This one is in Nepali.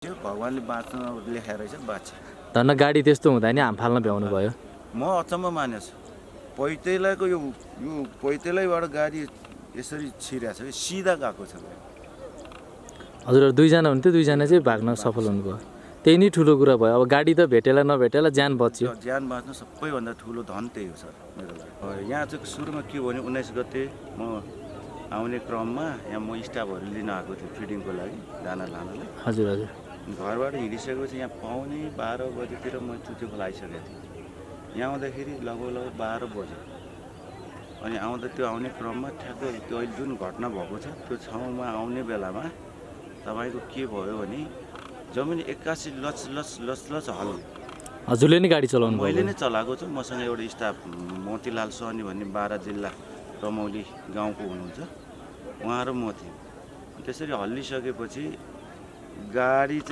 भगवानले बाँच्न लेखाएर रहेछ बाँच्छ। धन्न गाडी त्यस्तो हुँदा नि हाम फाल्न भ्याउनु भयो। म अचम्म मानेछु पैतेलाको यो पैतेलैबाट गाडी यसरी छिरेको छ कि सिधा गएको छ। हजुर दुईजना हुन्थ्यो, दुईजना चाहिँ भाग्न सफल हुनुभयो। त्यही नै ठुलो कुरा भयो। अब गाडी त भेटेला नभेटेला ज्यान बच्यो। ज्यान बाँच्नु सबैभन्दा ठुलो धन त्यही हो सर मेरो लागि। यहाँ चाहिँ सुरुमा के भने 19 गते म आउने क्रममा यहाँ म स्टाफहरू लिन आएको थिएँ फिडिङको लागि दाना लानलाई। हजुर हजुर। घरबाट हिँडिसकेपछि यहाँ पाउने 12 बजेतिर म चुटे खोला आइसकेको थिएँ। यहाँ आउँदाखेरि लगभग 12 बज्यो। अनि आउँदा त्यो आउने क्रममा ठ्याक्कै त्यो अहिले जुन घटना भएको छ त्यो ठाउँमा आउने बेलामा तपाईँको के भयो भने जमिन 81 लच हल्यो। हजुरले नै गाडी चलाउनु भयो? मैले नै चलाएको छु। मसँग एउटा स्टाफ मोतीलाल सहनी भन्ने बारा जिल्ला रमौली गाउँको हुनुहुन्छ, उहाँ र म थियौँ। त्यसरी हल्लिसकेपछि गाडी चाहिँ